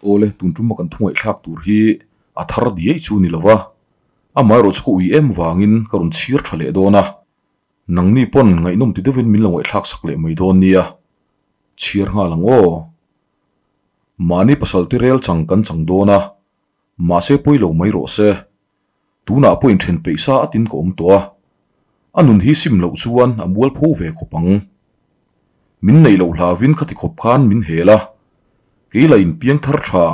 Awle, tun tuma kan thungaihthlak tur hi a thar diai chu ni lova, amaherawhchu ka ui em vangin ka rawn chhir tha leh dawn a, nangni pawn ngaihnawm ti deuhin min lo ngaihthlak sak leh mai dawn nia. Chhiar nghal ang aw. Mahni pasal ti rel chang kan chang dawn a, mahse pawi lo mai rawh se. Tunah pawh inthen peih sa atin ka awm tawh a, a nun hi sim loh chuan a mual pho ve khawp ang. Min neih loh hlavin khati khawp khan min hel a, kei lah inpiang thar tha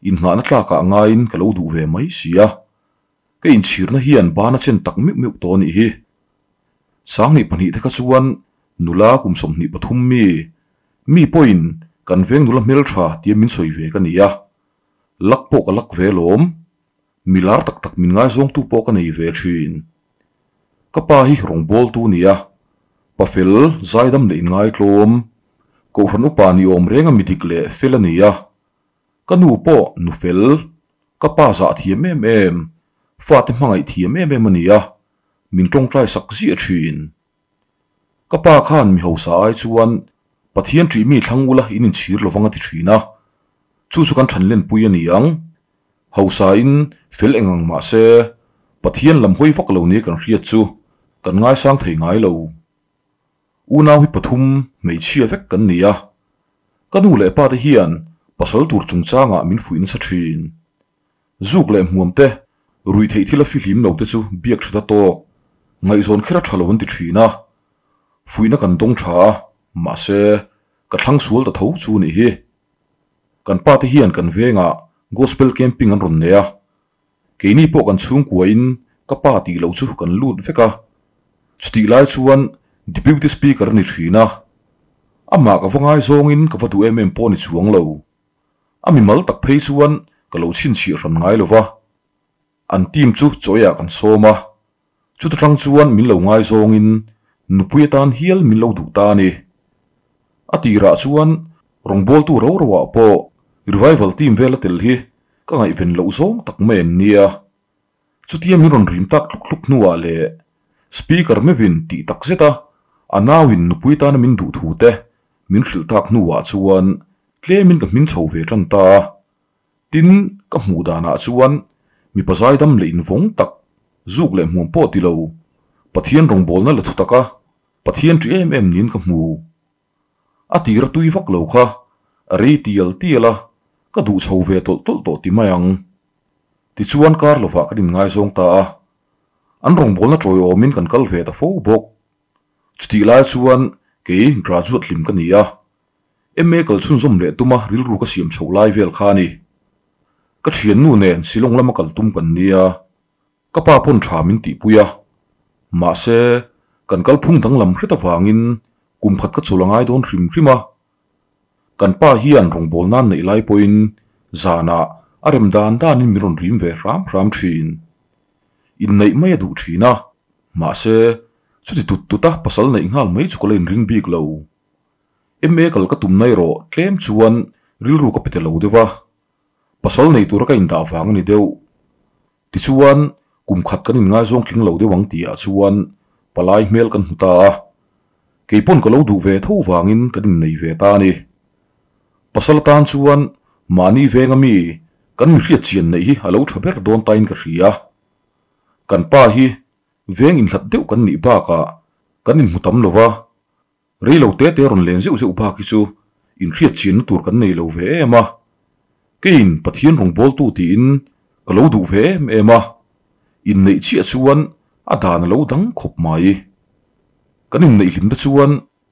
innghahna tlakah ngaiin ka lo duh ve mai si a, ka inchhirna hian bana chen tak meuh meuh tawh a nih hi. 2002 te kha chuan nula kum 23 mi, mi pawhin kan veng nula hmeltha tia min sawi ve ka ni a, lak pawh ka lak ve lawm. Mi lar tak tak min ngaizawngtu pawh ka nei ve thin. Ka pa hi rawngbawltu nia, pa fel, zaidam leh inngaitlawm, Kohhran upa ni awm renga mi dik leh fel a ni a. Ka nu pawh nu fel, ka pa zah thiam em em, fate hmangaih thiam em em a ni a, min tawngtai sak ziah thin. Ka pa khan mi hausa ai chuan Pathian ṭih mi thlang ula in inchhir lovang a ti thin a, chu chu kan ṭhanlenpui a ni ang. Hausain fel eng ang mah se, Pathian lam hawi vak lo nia kan hriat chu kan ngaisang thei ngai lo. Unau hi pathum hmeichhia vek kan ni a, ka nu leh pa te hian pasal tur chungchangah min fuih nasa thin. Zuk leh hmuam te, ruih theih thil a fihlim lo te chu biak that a tawk, ngaihzawn kher a tha lo an ti thin a. Fuihna kan dawng tha a, mahse, ka thlang sual ta tho chu nih hi. Kan pa te hian kan vengah Gospel Camping an rawn nei a, keini pawh kan chhungkuain ka pa tih loh chu kan lut vek a. Chutih lai chuan Deputy Speaker a ni thin a, amah ka va ngaizawngin ka va duh em em pawh a ni chuang lo. A mimal tak phei chuan ka lo chhinchhiah hran ngai lo va, an team chu chawiah kan sawm a, chuta tang chuan min lo ngaizawngin nupui atan hial min lo duh ta a ni. A tirah chuan rawngbawltu ro roah pawh revival team vela tel hi ka ngaihven loh zawng tak mai an nia. Chutia min rawn rim tak thluk thluk hnuah leh speaker mevin tih tak zeta a nauin nupui tana min duh thu te min hrilh tak hnuah chuan Tlemin ka hming chho ve tan ta a, tin ka hmuh danah chuan mipa zaidam leh invawng tak, zuk leh hmuam pawh ti lo, Pathian rawngbawlna la thu taka Pathian ṭi em em niin ka hmu. A tir a tui vak lo kha, a rei tial tial a, ka duh chho ve tawlh tawlh tawh ti mai ang. Tichuan kar lovah kan inngaizawng ta a, an rawngbawlna tawiawmin kan kal ve ta fo bawk. Chutih lai chuan kei graduate hlim ka ni a, MA kal chhunzawm leh tuma rilru ka siam chhoh lai vel kha a ni. Ka thiannu nen Shillong lama kal tum kan nia, ka pa pawn tha min tihpui a. Mahse, kan kalphung danglam hret avangin kum khat ka chawl a ngai dawn hrim hrim a. Kan pa hian rawngbâwl nan neih lai pawhin zanah a rem dan danin min rawn rim ve hram hram thin. Inneih mai a duh thin a, mahse, chuti tut tuta pasal neih nghal mai chu ka la inring bik lo. MA kal ka tum na erawh tlem chuan rilru ka pe ta lo deuh a, pasal nei tura ka indah vang a ni deuh. Tichuan, kum khat kan inngaizawng tling lo deuh ang tihah chuan palai hmel kan hmu ta a, kei pawn ka lo duh ve tho vangin kan innei ve ta a ni. Pasal atan chuan mahni venga mi kan mi hriat chian neih hi a lo tha ber dawn tain ka hria. Kan pa hi veng inhlat deuh kan nih bakah kan inhmu tam lo va, Rei lo te te rawn len zeuh zeuh bak hi chu inhriat chianna tur kan nei lo ve em a. Keiin Pathian rawngbawltu tiin ka lo duh ve em em a, inneih chiah chuan a dan a lo dang khawp mai. Kan inneih hlimte chuan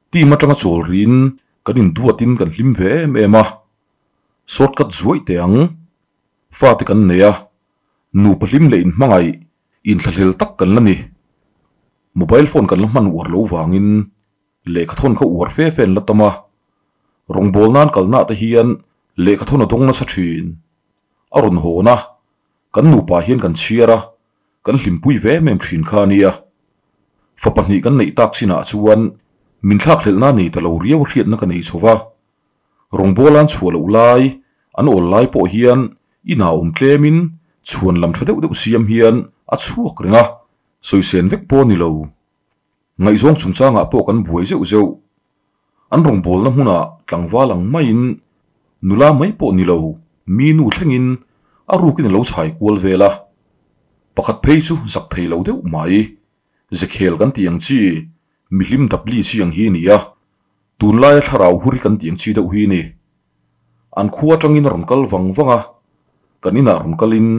team atanga chawl riin kan induatin kan hlim ve em em a. Shortcut zuaih teh ang. Fate kan nei a, nupa hlim leh inhmangaih Inthlahlel tak kan la ni. Mobile phone kan la hman uar lo vangin lehkhathawn kha uar fe fe an la tam a. Rawngbâwl nan kalnaah te hian lehkhathawn a dawng nasa thin. A rawn hawn a, kan nupa hian kan chhiar a, kan hlimpui ve em em thin kha a nia. Fa pahnih kan neih tak chinah chuan min thlakhlelhna nei ta lo riau a hriatna ka nei chho va. Rawngbâwl an chhuah loh lai, an awl lai pawh hian inah awm tlemin chhuan lam tha deuh deuh siam hian a chhuak reng a, sawisên vek pawh a ni lo. Ngaihzawng chungchangah pawh kan buai zeuh zeuh. An rawngbâwlna hmunah tlangval ang maiin nula mai pawh ni lo. Mi nu thlengin a rukin a lo chhai kual vel a. Pakhat phei chu zak thei lo deuh mai. Zekhel kan tih ang chi, mihlim dapli chi ang hi a ni a. Tunlaia thlarau huri kan tih ang chi deuh hi a ni. An khua atangin a rawn kal vang vang a, kan inah rawn kalin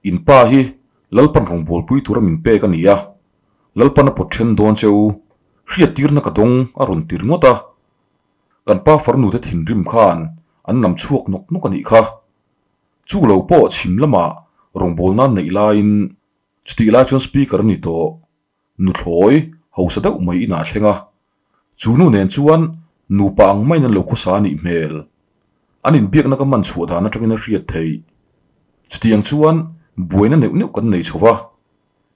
in pa hi Lalpan rawngbawlpui tura min pek a ni a, Lalpan a pawt then dawn che u, hriattirna ka dawng a rawn ti ringawt a. Kan pa farnute thinrim khan an nam chhuak nawk nawk a nih kha. Chu lo pawh chhim lamah rawngbawlna an neih laiin chutih lai chuan speaker a ni tawh. Nuthlawi hausa deuh mai inah a thleng a, chu nu nen chuan nupa ang maiin an lo khawsa a nih hmel. An inbiakna ka man chhuah dan atangin a hriat theih. Chutiang chuan buaina neuh neuh kan nei chho va,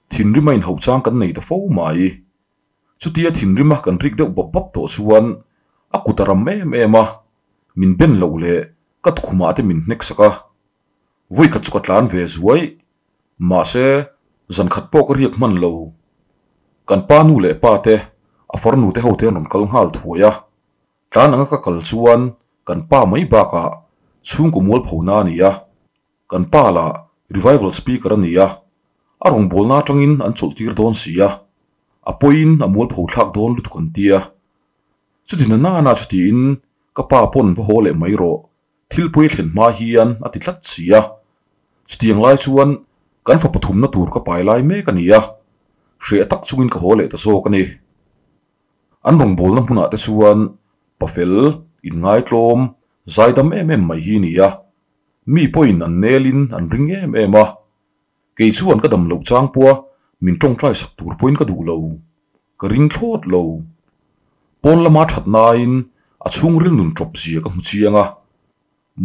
thinrima inhauh chang kan nei ta fo mai. Chutia thinrima kan rik deuh bap bap tawh chuan a kut a ram em em a, min ben loh leh ka tukhumah te min hnek sak a. Vawikhat chu ka tlan ve zuai Mahse, zan khat pawh ka riak hman lo. Kan pa nu leh pa te, a farnu te ho te an rawn kal nghal thuai a. Tlan anga ka kal chuan kan pa mai bakah chhungkaw mualpho na a ni a. Kan pa lah revival speaker a ni a, a rawngbawlna atangin an chawlh tir dawn si a, a pawiin a mualpho thlak dawn lutuk an tia. Chuti na nana chutiin ka pa pawn va haw leh mai rawh Thil pawi thlen hma hian a ti tlat si a, chutiang lai chuan kan fa pathumna tur ka pai lai mek a ni a, hreh tak chungin ka haw leh ta zawk a ni. An rawngbawlna hmunah te chuan pafel, inngaitlawm, zaidam em em mai hi a ni a, mi pawhin an nelin an ring em em a, kei chuan ka dam loh chang pawha min tawngtai sak tur pawhin ka duh lo, ka ring thlawt lo. Pawn lama that nain a chhungril nun tawp zia ka hmu chiang a,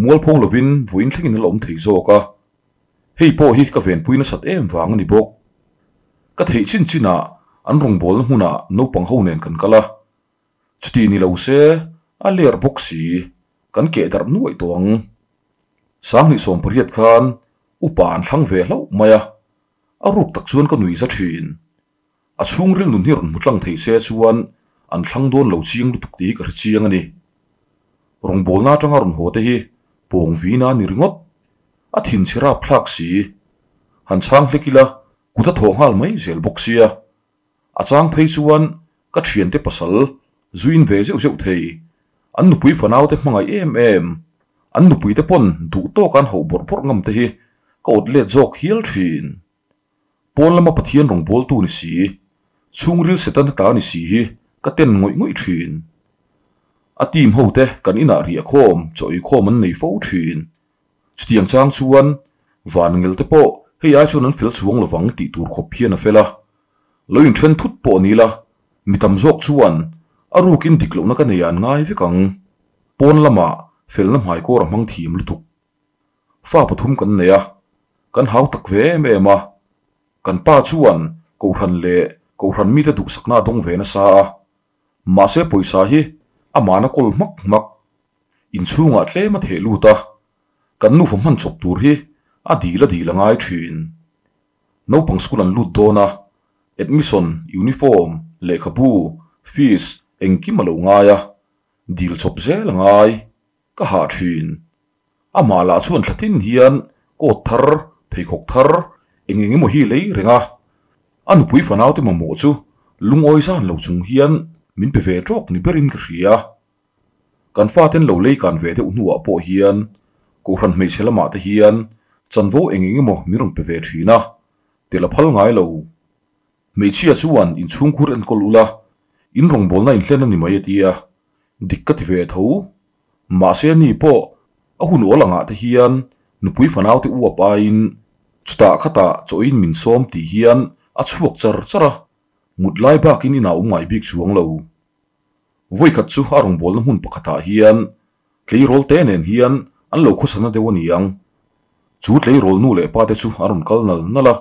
mualpho lovin vawiin thlengin a la awm thei zawk a. Hei pawh hi ka venpui nasat em vang a ni bawk. Ka theih chin chinah an rawngbawlna hmunah naupang ho nen kan kal a, chuti ni lo se a ler bawk si, kan keh darh nuaih tawh ang. 2018 khan upa an thlang ve hlauh mai a, a ruk tak chuan ka nui za thin. A chhungril nun hi rawn hmu tlang thei se chuan an thlang dawn lo chiang lutuk tih hi ka hre chiang a ni. Rawngbawlna atanga rawn haw te hi pawng vina a ni ringawt. A thin chhe rap thlak si. Han chhang hlek ila kut a thawh nghal mai zel bawk sia. A chang phei chuan ka thiante pasal zuin ve zeuh zeuh thei. An nupui fanaute hmangaih em em. An nupuite pawn duh tawka an hauh bawrh bawrh ngam te hi ka awt let zawk hial thin. Pawn lama Pathian rawngbawltu ni si, chhungril Setana ta ni si hi ka ten ngawih ngawih thin. A team ho te kan inah riah khawm, chaw ei khawm an nei fo thin. Chutiang chang chuan Vanngel te pawh hei ai chuan an fel chuang lovang tih tur khawp hian a fel a. Lo inthen thut pawh ni la, mi tam zawk chuan a rukin dik lohna ka nei ah an ngai vek ang. Pawn lamah felna hmaikawr a hmang thiam lutuk. Fa pathum kan nei a, kan hau tak ve em em a. Kan pa chuan Kohhran leh Kohhran mite duhsakna a dawng ve nasa a. Mahse pawisa hi amahna kawl hmak hmak. Inchhungah tlem a theh lut a, kan nufa hman chawp tur hi a dil a dil a ngai thin. Naupang school an lut dawn a, admission, uniform, lehkhabu, fees engkim a lo ngai a, dil chawp zel a ngai. Ka hah thin. Amah lah chuan thla tin hian coat thar, pheikhawk thar, eng eng emaw hi lei reng a. A nupui fanaute mamawh chu lungawi zan lo chung hian min pe ve tawk ni berin ka hria. Kan faten lo lei kan ve deuh hnuah pawh hian Kohhran hmeichhe lamah te hian chanvo eng eng emaw min rawn pe ve thin a, tel a phal ngai lo. Hmeichhia chuan inchhungkhur enkawl ula, in rawngbawlna inhlen a ni mai a ti a, dik ka ti ve tho. Mahse ni pawh a hun awl angah te hian nupui fanaute uap aiin chutah khatah chawhin min sawm tih hian a chhuak char char a, mut lai bakin inah awm ngai bik chuang lo. Vawikhat chu a rawngbawlna hmun pakhatah hian tleirawl te nen hian an lo khawsana deuh a ni ang. Chu tleirawl nu leh pa te chu an rawn kal nal nal a,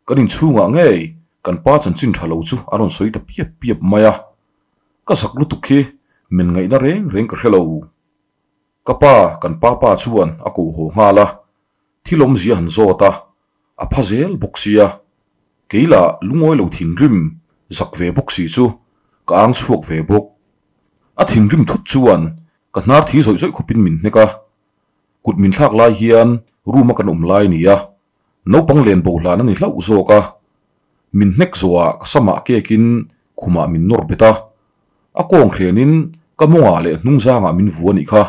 Kan inchhungah ngei kan pa chanchin tha lo chu a rawn sawi ta piap piap mai a, ka zak lutuk hi min ngaihna reng reng ka hre lo. Ka pa, kan pa pa chuan a ko haw nghal a, thil awmzia han zawt a, a pha zel bawk sia. Kei lah lungawi lo thinrim zak ve bawk si chu ka ang chhuak ve bawk. A thinrim thut chuan ka hnar thi zawih zawih khawpin min hnek a. Kut min thlak lai hian room a kan awm lai nia, naupang len bo hlan a ni hlauh zawk a. Min hnek zawhah ka samah kekin khumah min nawr bet a, a kawng hrenin ka mawngah leh hnungzangah min vu a nih kha.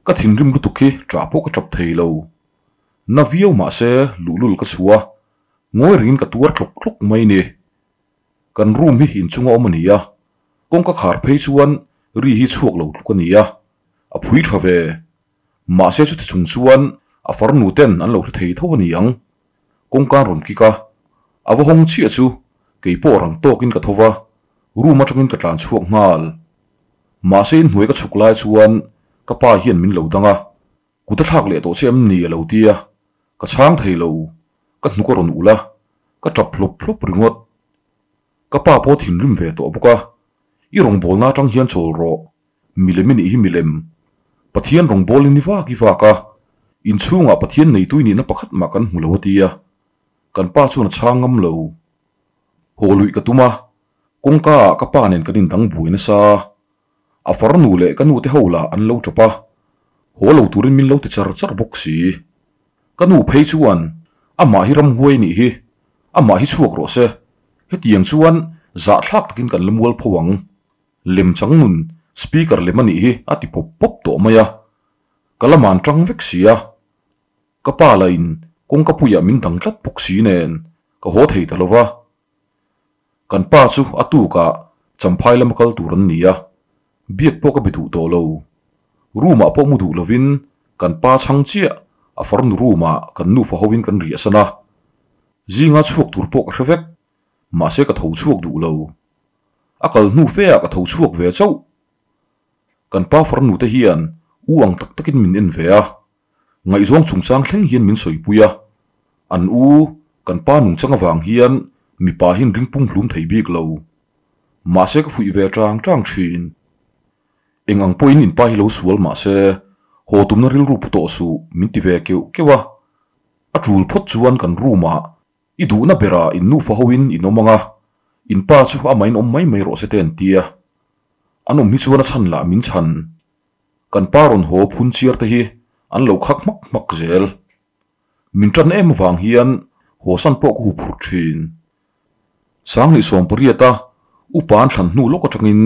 Ka thinrim lutuk hi ṭah pawh ka ṭap thei lo. Na viau mahse luhlul ka chhuah a, ngawi rengin ka tuar tlawk tlawk mai ni. Kan room hi inchunga awm a ni a, kawngka khar phei chuan ri hi chhuak lo tluk a ni a, a phui tha ve. Mahse chuti chung chuan a farnu ten an lo hre thei tho a ni ang. Kawngka an rawn kik a, a va hawng chiah chu kei pawh rang tawkin ka tho va, room atangin ka tlan chhuak nghal. Mahse inhnuai ka chhuk lai chuan ka pa hian min lo dang a, Kut a thlak leh tawh che em ni a lo ti a, ka chhang thei lo, ka hnuk a rawn ulh a, ka tap hlawp hlawp ringawt. Ka pa pawh thinrim ve tawh bawk a, I rawngbawlna atang hian chawl rawh, milem i nih hi milem. Pathian rawngbawlin ni vak i vak a, inchhungah Pathian neitui nihna pakhat mah kan hmu lo a ti a, kan pa chuan a chhang ngam lo. Haw luih ka tum a, kawngka ah ka pa nen kan indang buai nasa. A farnu leh ka nute ho lah an lo tawp a, haw lo turin min lo ti char char bawk si. Ka nu phei chuan, Amah hi ramhuai nih hi, amah hi chhuak rawh se, hetiang chuan zahthlak takin kan la mual pho ang. Lem chang nun, speaker lem a nih hi a ti pawp pawp tawh mai a. Ka la man tang vek si a. Ka pa lahin kawngka puiah min dang tlat bawk si nen ka haw thei ta lo va. Kan pa chu a tukah Champhai lama kal tur an ni a, biak pawh ka be duh tawh lo. Room ah pawh mu duh lovin kan pa chhang chiah a farnu room ah kan nufa hovin kan riahsan a. Zinga chhuak tur pawh ka hre vek, mahse ka tho chhuak duh lo. A kal hnu fe ah ka tho chhuak ve chauh. Kan pa farnu te hian u ang tak takin min en ve a, Ngaihzawng chungchang thleng hian min sawipui a, an u kan pa nungchang avang hian mipa hian ring pum hlum thei bik lo. Mahse ka fuih ve tang tang thin. Eng ang pawhin in pa hi lo sual mahse haw tumna rilru pu tawh suh min ti ve keuh keuh a. A tul phawt chuan kan room ah i duhna berah in nufa hoin in awm ang a, in pa chu amah in awm mai mai rawh se te an ti a. An awm hi chuan a chhan lah min chhan. Kan pa rawn haw phun chiar te hi an lo khak hmak hmak zel. Min tan em avang hian hawsan pawh ka hup hur thin. Sanghnih sawmpariata upa an thlan hnu lawk atangin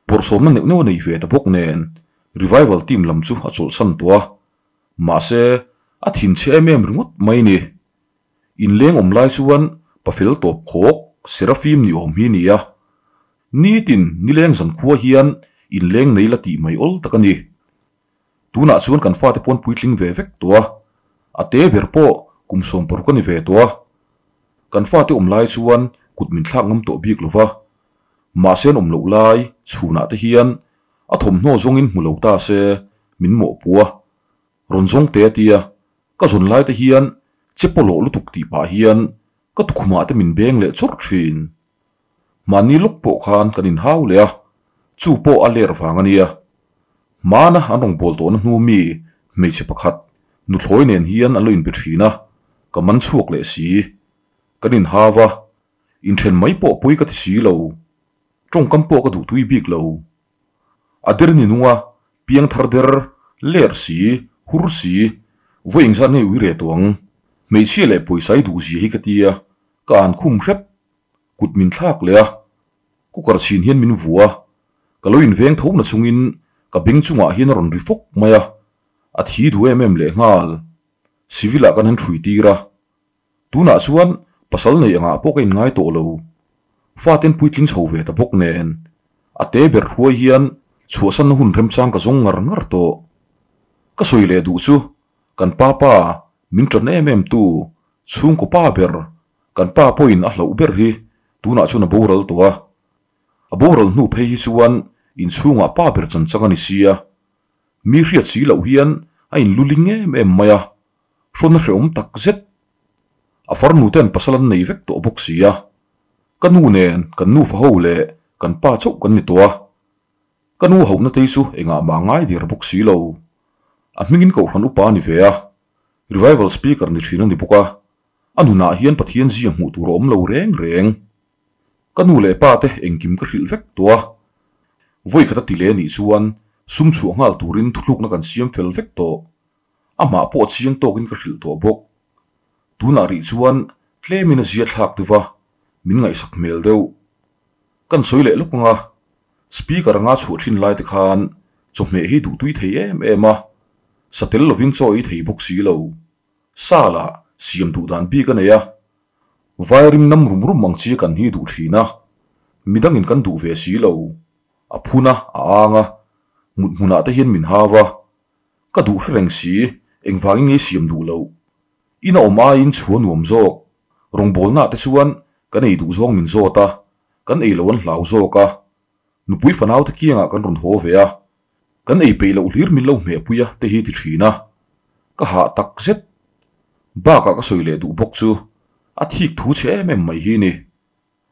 bawrhsawmna neuh neuh a nei ve ta bawk nen Revival team lam chu a chawlhsan tawh a, mahse a thinchhe em em ringawt mai ni. Inleng awm lai chuan pafel tawp khawk Seraphim ni awm hi a ni a. Nitin nileng zankhua hian inleng nei la tih mai awl tak a ni. Tunah chuan kan fate pawn puitling ve vek tawh a, a te ber pawh kum 60 a ni ve tawh a. Kan fate awm lai chuan kut min thlak ngam tawh bik lo va, mahse an awm loh lai chhunah te hian a thawmhnaw zawngin hmu lo ta se min mawhpuh a, rawn zawng te a tia, ka zawn lai te hian che pawlawh lutuk tih pah hian ka tukhumah te min beng leh chawrh thin. Mahni lawk pawh khan kan inhau leh a, chu pawh a ler vang a nia. Hmana an rawn bawl tawhna hnu mi hmeichhe pakhat nuthlawi nen hian an lo inbe thin a, ka man chhuak leh si. Kan inhau a, inthen mai pawh pawi ka ti si lo. Tawngkam pawh ka duhtui bik lo. A der ni nung a, piang thar der, ler si, hur si, vawi engzat nge ui reh tawh ang. Hmeichhia leh pawisa i duhzia hi ka tia, ka an khum hrep. Kut min thlak leh a, cooker chhin hian min vua a, ka lo inveng tho na chungin ka beng chungah hian a rawn ri fawk mai a, a thi duh em em leh nghal. Civil ah kan han ṭhui tir a, tunah chuan pasal nei angah pawh ka inngai tawh lo. Faten puitling chho ve ta bawk nen, a te ber hruai hian chhuahsanna hun remchang ka zawng ngar ngar tawh. Ka sawi leh duh chu kan pa pa min ṭan em em tu chhungkaw pa ber Kan pa pawhin a hlauh ber hi tunah chuan a boral tawh a, a boral hnu phei hi chuan inchhungah pa ber chan chang a ni sia. Mi hriat si loh hian a inluling em em mai a, hrawn a hrehawm tak zet. A farnu ten pasal an nei vek tawh bawk si a, ka nu nen kan nufa ho leh kan pa chauh kan ni tawh a. Ka nu hauhna tei chu engah mah ngai der bawk si lo. A hmingin kohhran upa a ni ve a, revival speaker ni thin a ni bawk a. A nunah hian Pathian zia hmuh tur a awm lo reng reng. Ka nu leh pa te engkim ka hrilh vek tawh a. Vawi khat a ti leh anih chuan sum chhuah nghal turin thuthlukna kan siam fel vek tawh. Amah pawh chiang tawkin ka hrilh tawh bawk. Tunah rih chuan tlemin a zia thlak deuh va, min ngaihsak hmel deuh. Kan sawi leh lawk ang a, speaker anga chhuah thin lai te khan chawhmeh hi duhtui thei em em a, sa tel lovin chaw ei thei bawk si lo. Sa lah siam duh dan bik a nei a, vairim nam rum rum ang chi kan hi duh thin a, midangin kan duh ve si lo. A phun a, a ang a, mut hmunah te hian min hau a, ka duh hre reng si, engvangin nge siam duh loh? In a awm aiin chhuah nuam zawk. Rawngbawlnaah te chuan kan ei duh zawng min zawt a, kan ei lo an hlau zawk a. Nupui fanau te kiangah kan rawn haw ve a, kan ei peih loh hlir min lo hmehpui a te hi ti thin a. Ka hah tak zet. Bakah ka sawi leh duh bawk chu a thik thu chhe em em mai hi ni.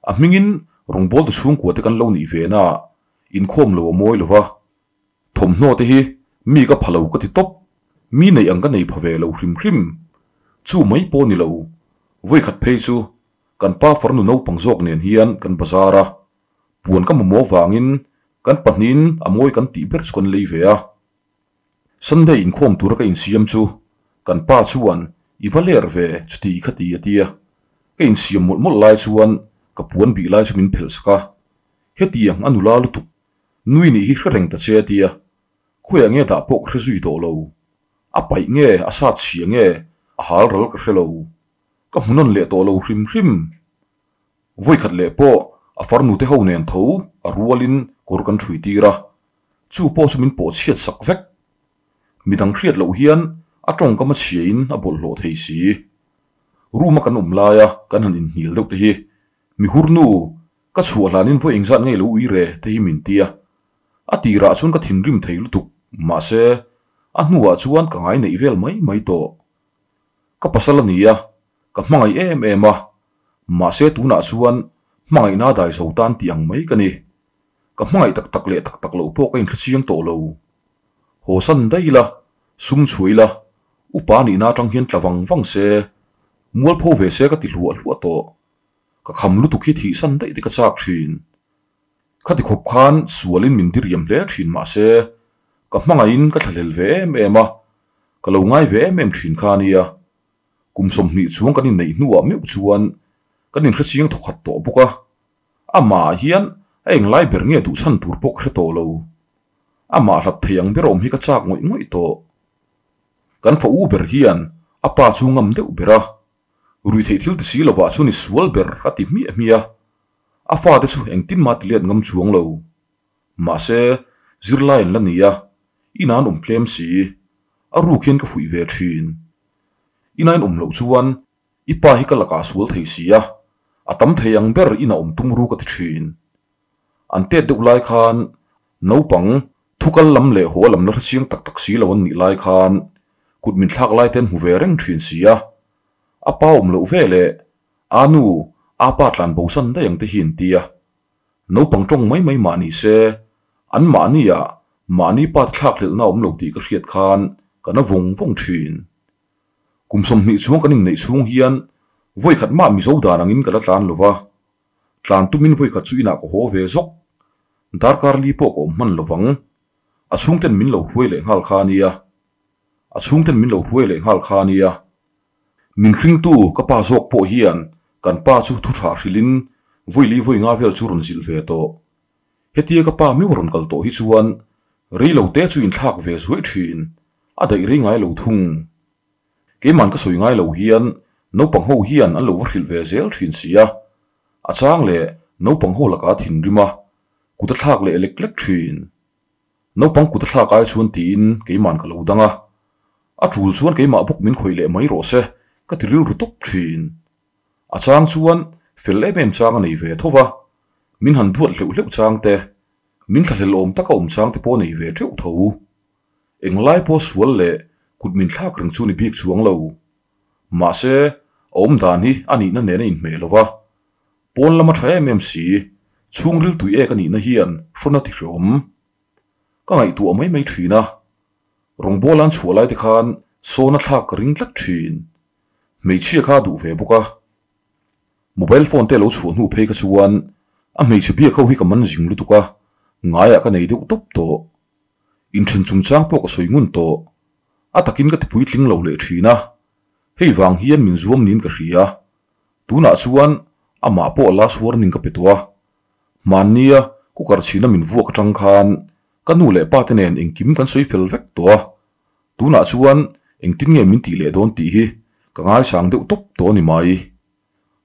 A hmingin rawngbawltu chhungkua te kan lo nih ve na inkhawm lo a mawi lo va. Thawmhnaw te hi mi ka pha lo ka ti tawp, mi neih ang ka nei pha ve lo hrim hrim. Chu mai pawh ni lo, vawikhat phei chu kan pa farnu naupang zawk nen hian kan bazar a, puan ka mamawh vangin kan pahnihin a mawi kan tih ber chu kan lei ve a. Sunday inkhawm tura ka insiam chu kan pa chuan i va ler ve chuti kha ti a ti a, ka insiam mawlh mawlh lai chuan ka puan bih lai chu min phelh sak a, hetiang a nula lutuk Nui nih hi hre reng ta che a ti a, khawiah nge dah pawh ka hre zui tawh lo. A paih nge, a sat chhia nge, a hal ral ka hre lo. Ka hmu nawn leh tawh lo hrim hrim. Vawikhat leh pawh a farnu te ho nen tho a rualin kawr kan ṭhui tir a, chu pawh chu min pawh chhiat sak vek. Midang hriat loh hian a tawngkam a chhiain a bawlhhlawh thei si. Room a kan awm laia kan han inhnial deuh te hi mihurnu Ka chhuah hlanin vawi engzat ngei lo ui re te hi min ti a, a tirah chuan ka thinrim thei lutuk, mahse a hnuah chuan ka ngai neih vel mai mai tawh. Ka pasal a ni a, ka hmangaih em em a, mahse tunah chuan hmangaihna dai zo tan tih ang mai ka ni. Ka hmangaih tak tak leh tak tak loh pawh ka inhrechiang tawh lo. Haw san daih ila, sum chhuah ila, upa nihna atang hian tla vang vang se, mualpho ve se ka ti hluah hluah tawh. Ka kham lutuk hi thihsan daih te ka chak thin. Khati khawp khan sualin min diriam hle thin mahse ka hmangaihin ka thlahlel ve em em a, ka lo ngai ve em em thin kha a nia. Kum 20 chuang kan inneih hnuah meuh chuan kan inhrechiang thawkhat tawh bawk a, amah ah hian a englai ber nge duhchhan tur pawh ka hre tawh lo. Amah hlat thei ang ber awm hi ka chak ngawih ngawih tawh. Kan fa u ber hian a pa chu ngam deuh ber a, Ruihtheih thil ti si lovah chuan i sual ber a ti hmiah hmiah a, a fate chu engtin mah ti let ngam chuang lo. Mahse, zirlai an la ni a, inah an awm tlem si, a ruk hian ka fuih ve thin. Inah in awm loh chuan i pa hi ka lakah a sual thei si a, a tam thei ang ber inah awm tum ru ka ti thin. An tet deuh lai khan naupang thukal lam leh haw lam la hrechiang tak tak si lo an nih lai khan kut min thlak lai te an hmu ve reng thin si a, a pa awm loh ve leh a nu a pa tlan bo san daih ang te hi an ti a. Naupang tawng mai mai mah ni se an mahni ah mahni pa te thlak hlelhna a awm lo tih ka hriat khan ka na vawng vawng thin. Kum 20 chhung kan inneih chhung hian vawikhat mah Mizo dan angin ka la tlan lo va. Tlan tumin vawikhat chu inah ka haw ve zawk. Darkar li pawh ka awm hman lo vang. A chhungten min lo hruai leh nghal kha a nia. A chhungten min lo hruai leh nghal kha a nia. Min hringtu ka pa zawk pawh hian kan pa chu thu tha hrilhin vawi li vawi nga vel chu rawn zilh ve tawh. Hetia ka pa miu rawn kal tawh hi chuan rei lo te chu inthlak ve zuaih thin. A daih rei ngai lo thung. Keiman ka sawi ngai lo hian naupang ho hian an lo va hrilh ve zel thin si a, a chang leh naupang ho lakah a thinrim a, kut a thlak leh lek lek thin. Naupang kut a thlak ai chuan tiin keiman ka lo dang a, a tul chuan keimah bawk min khawih leh mai rawh se ka ti rilru tawp thin. A chang chuan fel em em chang a nei ve tho va, min han duat hleuh hleuh chang te, min thlahlel awm taka awm chang te pawh a nei ve teuh tho. Englai pawh sual leh kut min thlak reng chu ni bik chuang lo. Mahse, a awm dan hi a nihna nen a inhmeh lo va. Pawn lama tha em em si, chhungril tui ek a nihna hian hrawn a ti hreawm. Ka ngaihtuah mai mai thin a. Rawngbawla an chhuah lai te khan sawn a thlak ka ring tlat thin. Hmeichhia kha a duh ve bawk a. Mobile phone te a lo chhuah hnu phei kha chuan a hmeichhe biak ho hi ka man zing lutuk a, ngaiah ka nei deuh tawp tawh. Inthen chungchang pawh ka sawi ngun tawh. A takin ka tipuitling lo leh thin a, hei vang hian min zuam niin ka hria. Tunah chuan amah pawh last warning ka pe tawh a. Hmannia cooker chhina min vuak atang khan ka nu leh pa te nen engkim kan sawi fel vek tawh a. Tunah chuan engtin nge min tih leh dawn tih hi ka ngaisang deuh tawp tawh a ni mai.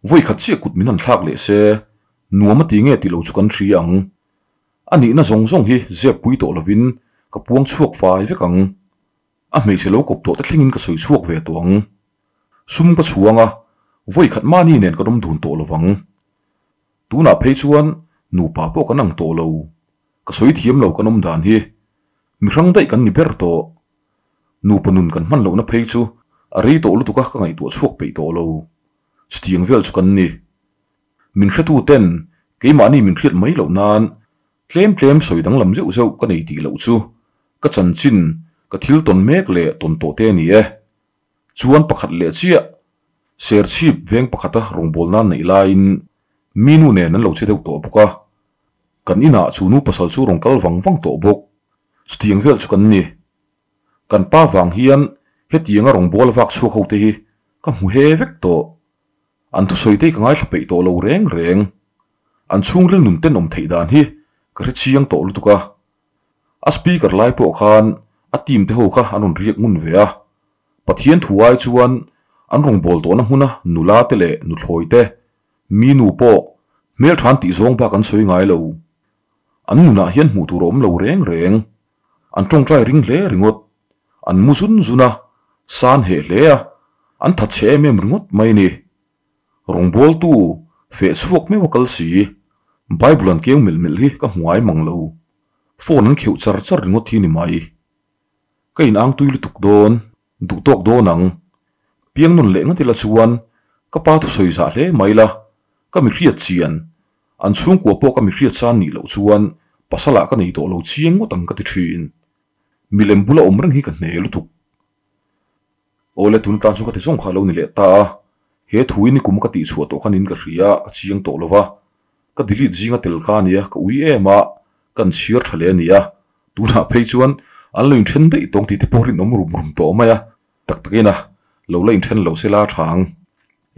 Vawi khat chiah kut min han thlak leh se, nuam a ti nge tih lo chu kan hria ang. A nihna zawng zawng hi zep pui tawh lovin ka puang chhuak fai vek ang. A hmeichhe lo kawp tawh te thlengin ka sawi chhuak ve tawh ang. Sum ka chhuang a, vawi khat mahni nen ka rawm dun tawh lovang. Tunah phei chuan nupa pawh kan ang tawh lo. Ka sawi thiam lo kan awm dan hi. Mi hrang daih kan ni ber tawh. Nupa nun kan hman lohna phei chu a rei tawh lutuk a ka ngaihtuah chhuak peih tawh lo. Chutiang vel chu kan ni. Min hretu ten keimahni min hriat mai loh nan tlem tlem sawi danglam zeuh zeuh ka nei tih loh chu ka chanchin ka thil tawn mek leh tawn tawh te a ni e. Chuan pakhat leh chiah Serchhip veng pakhata rawngbâwl nan neih laiin mi nu nen an lo che deuh tawh bawk a. Kan inah chu nu pasal chu rawn kal vang vang tawh bawk. Chutiang vel chu kan ni. Kan pa vang hian hetianga rawngbâwl vak chhuak ho te hi ka hmu he vek tawh. An thusawi te hi ka ngaithla peih tawh lo reng reng. An chhungril nun tenawm theih dan hi ka hre chiang tawh lutuk a. A speaker lai pawh khan a team te ho kha an rawn riak ngun ve a. Pathian thu ai chuan an rawngbâwl tawhna hmuna nula te leh nuthlawi te, mi nu pawh hmeltha an tih zawng bak an sawi ngai lo. An nunah hian hmuh tur a awm lo reng reng. An tawngtai ring hle ringawt. An mu zun zun a, san heh hle a, an that chhe em em ringawt mai a ni. Rawngbawltu feh chhuak meuh a kal si. Bible an keng melh melh hi ka hmu ngai mang lo. Phone an kheuh char char ringawt hi ni mai. Ka inang tui lutuk dawn, duh tawk dawn ang. Piang nawn leh ngat ila chuan ka pa thusawi zah hle mai la, ka mi hriat chian. An chhungkua pawh ka mi hriat san nih loh chuan pasalah ka nei tawh lo chiang ngawt ang ka ti thin. Milem bula awm reng hi ka hne lutuk. Awle tun atan chu ka ti zawng kha a lo ni leh ta a, he thu in i kum ka tih chhuah tawh khan in ka hria, ka chiang tawh lo va, ka delete zinga tel kha a nia, ka ui em a, kan chhiar tha leh a ni a, tunah phei chuan an lo inthen daih tawng tih te pawh rinawm rum rum tawh mai a, tak takin a lo la inthen lo se la tha ang.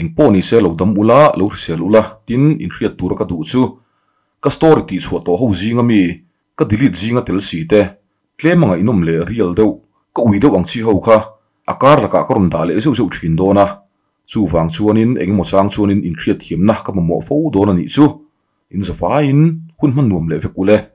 Engpawh ni se lo dam ula, lo hrisel ula, tin inhriat tura ka duh chu ka story tih chhuah tawh ho zinga mi Ka delete zinga tel si te, tlem a ngaihnawm leh real deuh, ka ui deuh ang chi ho kha a kar lakah ka rawn dah leh zeuh zeuh thin dawn a, chuvang chuanin engemaw chang chuanin inhriatthiamna ka mamawh fo dawn a nih chu. In zavaiin hun hman nuam leh vek ule.